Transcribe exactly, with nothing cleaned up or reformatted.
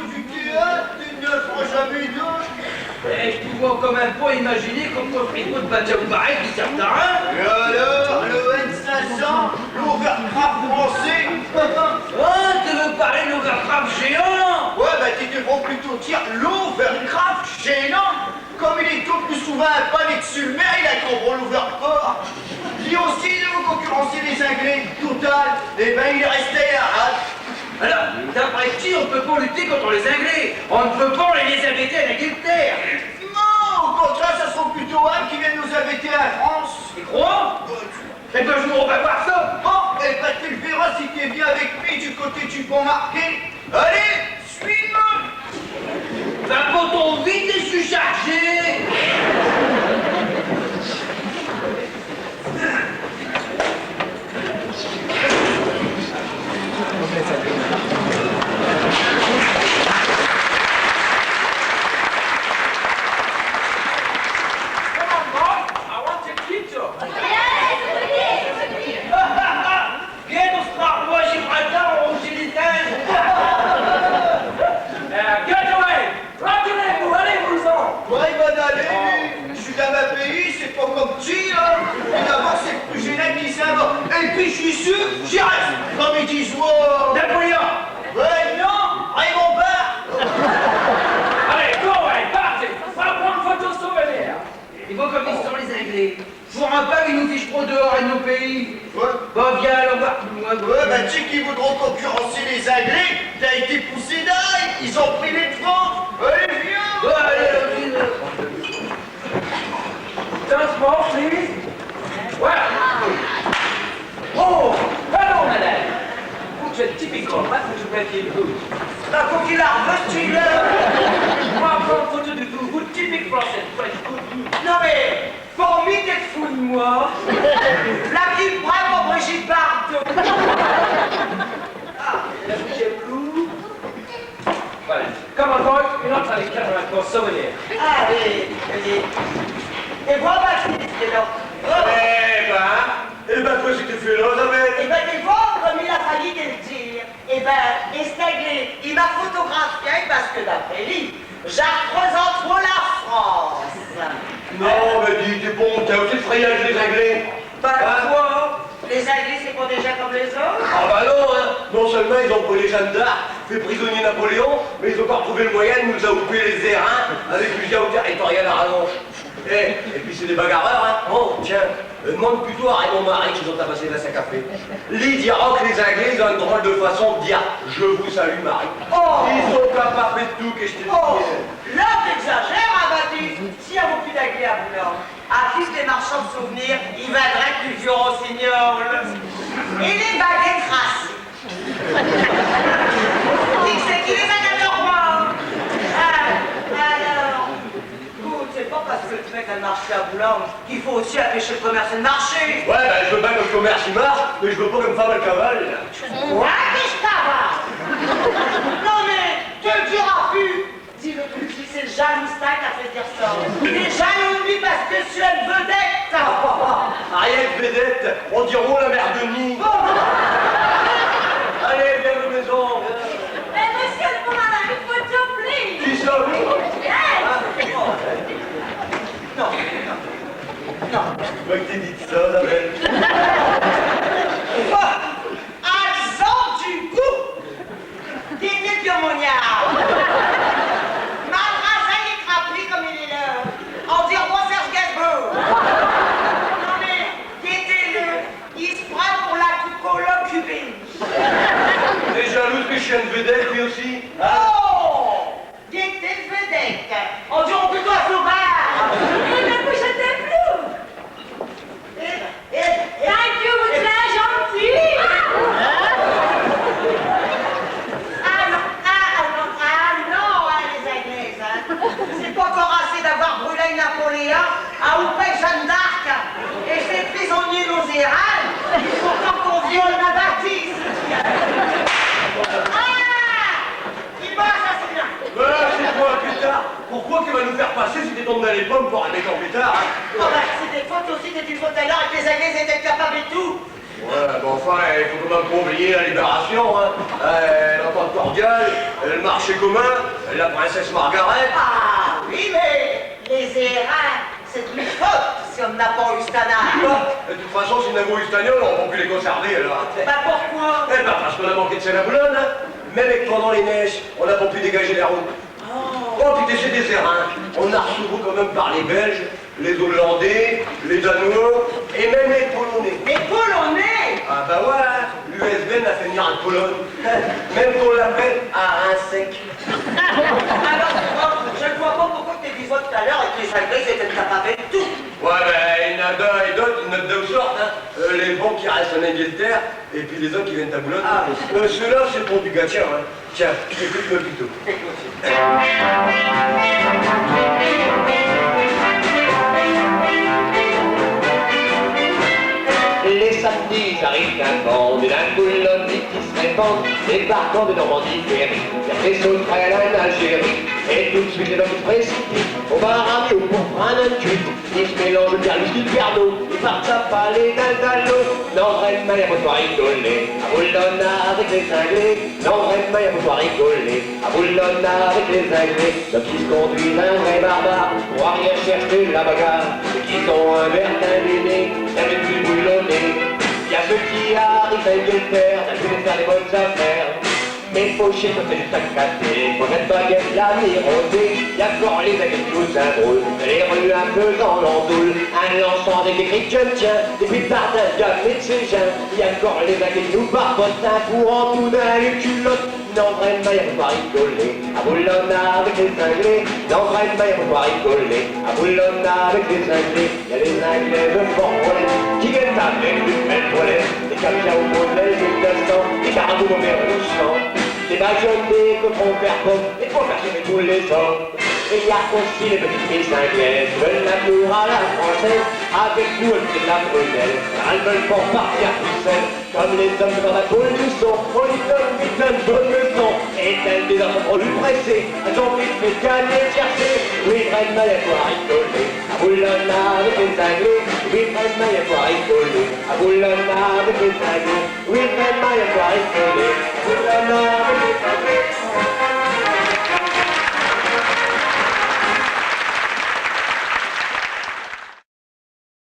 Du théâtre, tu ne le feras jamais d'autre. Eh, je pouvais quand même pas imaginer qu'on construise pas de bateau pareil qui sert à rien. Et alors, le N cinq cents, l'Hovercraft français ? Oh, tu veux parler de l'Hovercraft géant ? Ouais, bah, tu devrais plutôt dire l'Hovercraft gênant. Comme il est tout plus souvent un panne dessus le mer, il a qu'un gros l'Hoverport. Lui aussi, il veut concurrencer les Anglais. Total, eh ben, il est resté à la rade. Alors, d'après qui on peut pas lutter contre les Anglais ? On ne peut pas les, les embêter en Angleterre. Non, au contraire, ça sera plutôt eux qui viennent nous embêter en France. Tu crois ? Eh ben, je m'en vais voir ça. Bon, eh ben, tu le verras si tu viens avec lui du côté du Bon Marché. Allez, suis-moi. Va pas trop vite, je suis chargé. Come on, boy, I want to teach you. Viens, on se parle, moi, j'ai pas le temps, j'ai des singes. Euh, get away. Reculez, vous, allez-vous-en. Ouais, il va aller, lui. Je suis dans mon pays, c'est pas comme ti, hein. Puis d'abord, c'est le plus gênant qui s'en va. Et puis, je suis sûr, j'y reste. Comme ils disent, oh. Napoléon. Ouais, non, Raymond Barre. Allez, go away, partez. On va prendre une photo souvenir. Ils vont comme ils sont, les Anglais. Pour un pain, ils nous fichent trop dehors et de nos pays. Ouais. Bah, viens, allons voir plus loin. Ouais, bah, tu sais qu'ils voudront concurrencer les Anglais, t'as été poussé d'ail, ils ont pris les devants. Allez, viens. Ouais, allez, allez, allez. Dance more, please. Voilà. Oh, pardon, madame. Put your typical, what would you like to do? Bah, faut qu'il arve, celui-là. Moi, prends photo de vous, vous typique français, French good. Non, mais pour mi, t'es fou de moi. La qui me prend pour Brigitte Bardot. Ah, la bouche est bleue. Voilà. Come on, boy, une autre avec Caroline pour souvenir. Allez, allez. Et voilà, Baptiste, alors. Oh. Eh ben, eh ben, quoi, c'était fait là, Isabelle ? Eh ben, t'es voir comme il a fallu te le dire. Eh ben, Estaglé, il m'a photographié parce que d'après lui, j'arprésente trop la France. Non, mais dis, t'es bon, t'as aussi le frayage des Anglais. Bah, hein ? Quoi ? Les Anglais, c'est pas des gens comme les autres ? Ah bah non, hein. Non seulement ils ont brûlé Jeanne d'Arc, fait prisonnier Napoléon, mais ils ont encore trouvé le moyen de nous aouper les airs, hein, avec le gigot territorial à rallonge. Eh, et puis c'est des bagarreurs, hein. Oh, tiens, euh, demande plutôt à Raymond Marie s'ils ont tabassé la sac à feu. Li dira que les Anglais, ils ont une drôle de façon de dire « Je vous salue, Marie ». Oh. Ils sont capables de tout, qu'est-ce que je te dis. Oh, là, t'exagères, hein, Baptiste. S'il y a beaucoup d'Anglais à Boulogne, à qui des marchands de souvenirs, il vendrait du vieux rossignol. Et les baguettes racées. Qui c'est qui les a mis en roi ? Ah, alors, écoute, c'est pas parce que le mec a marché à Boulogne qu'il faut aussi empêcher le commerce de marcher. Ouais, ben, je veux bien que le commerce y marche, mais je veux pas que m'femme elle cavale. Quoi, qu'est-ce que t'as ? Non, mais te le diras plus. Dis-le tout de suite, c'est le jaloux, ça, qui t'a fait dire ça. T'es jaloux de lui parce que tu es une vedette. Rien que vedette, on dirait la mère de Denis. Bon. Allez, viens à la maison, viens. Eh, monsieur le commandant, il faut t'oublier. Qui ça, lui ? Yes. Ah, non. Non, non, non. Moi qui t'ai dit ça, Isabelle. Oh, elles ont du goût. Qui était pire mognard. Malgré ça, il est crapli comme il est là. On dirait pas Serge Gainsbourg. Non, mais, qui était le, il se prend pour la Coca-Cola cubaine. T'es jalouse que je sois une vedette, lui aussi, hein ? Oh ! Qui était vedette. On dirait plutôt un flobard. Eh ben, vous jetez plus. Eh, eh, eh. Thank you, vous êtes très gentil. Ah non, ah, ah non, ah non, hein, les Anglaises, hein. C'est pas encore assez d'avoir brûlé Napoléon, à ouper Jeanne d'Arc et ses prisonniers nauséabonds, il faut encore qu'on viole ma Baptiste. Ah ! Il passe, ça, c'est bien. Voilà, c'est toi, pétard. Pourquoi qu'il va nous faire passer si t'es tombé dans les pommes pour un mec en pétard, hein ? Oh, bah, c'est des fautes aussi, c'est une faute alors, et que les Anglais étaient capables et tout. Ouais, bon, enfin, i faut quand même pas oublier la Libération, hein. Euh, l'entente cordiale, le marché commun, la princesse Margaret. Ah oui, mais les airains, c'est de ma faute si on n'a pas eu cette année. Bah, de toute façon, si on avait eu cette année, on n'aurait pas pu les conserver, alors. Bah pourquoi ? Eh ben, parce qu'on a manqué de sel à Boulogne, hein. Même avec, pendant les neiges, on n'a pas pu dégager la route. Oh, puis t'es des airains, on a r'çu quand même par les Belges, les Hollandais, les Danois et même les Polonais. Les Polonais ? Ah bah ouais, hein, l'U S B N a fait venir la Pologne. Même qu'on l'appelle arin sec. Alors, tu vois, je ne vois pas pourquoi tu disais tout à l'heure que les Anglais étaient capables de tout. Ouais, ben, il y en a d'un et d'autres, il y en a de deux sortes, hein. Euh, les bons qui restent en Angleterre, et puis les autres qui viennent à Boulogne. Ah, mais... Euh, ceux-là, c'est pour du gâchis, hein. Tiens, écoute-le plutôt. Les samedis arrivent d'un vent, de la Boulogne qui se répand, débarquant de Normandie, ferry, vers les sauterelles en Algérie. Et tout de suite, les hommes se précipitent au bar à Mio pour prendre un cuite. Ils se mélangent bien le style Pernod, ils partent s'affaler dans le dallo. Non, vraiment, y a pas de quoi rigoler. À Boulogne avec les Anglais. Non, vraiment, y a pas de quoi rigoler. À Boulogne avec les Anglais. L'homme qui se conduit un vrai barbare, pour rien chercher la bagarre. Et qui sont un verre d'un nez, un peu plus boulonné. Y a ceux qui arrivent d'Angleterre, t'as vu les faire des bonnes affaires. Mais faut chier quand t'es juste à côté, faut mettre baguette la miroiter. Y a encore les amis qui nous embrouillent, les rues un peu dans l'andoule. Un lançon avec des cris tiens tiens, et puis par d'un gars de ses gens. Y a encore les amis qui nous barbotent, un courant tout dans les culottes. Non, vraiment, y a pas quoi rigoler. À Boulogne avec les Anglais. Non, vraiment, y a pas quoi rigoler. À Boulogne avec les Anglais. Y a les Anglais de Fort Rollet qui viennent avec une belle toilette. Des caviar au modèle mille neuf cents, des carabous au verre roussant, des bajonets que font faire pomme et pour faire chier tous les hommes. Et y a aussi les petites filles anglaises qui veulent l'amour à la française. Avec nous, elles font la prunelle, elles veulent pas partir tout seules. Comme les hommes dans la poule du son, on lui donne vite une bonne leçon. Et tel des enfants trop lui pressés, elles ont vite fait gagner le tiercé. Oui, vraiment, y a quoi rigoler. À Boulogne avec les Anglais. Oui, vraiment, y a quoi rigoler. À Boulogne avec les Anglais. Oui, vraiment, y a quoi rigoler. À Boulogne avec les Anglais.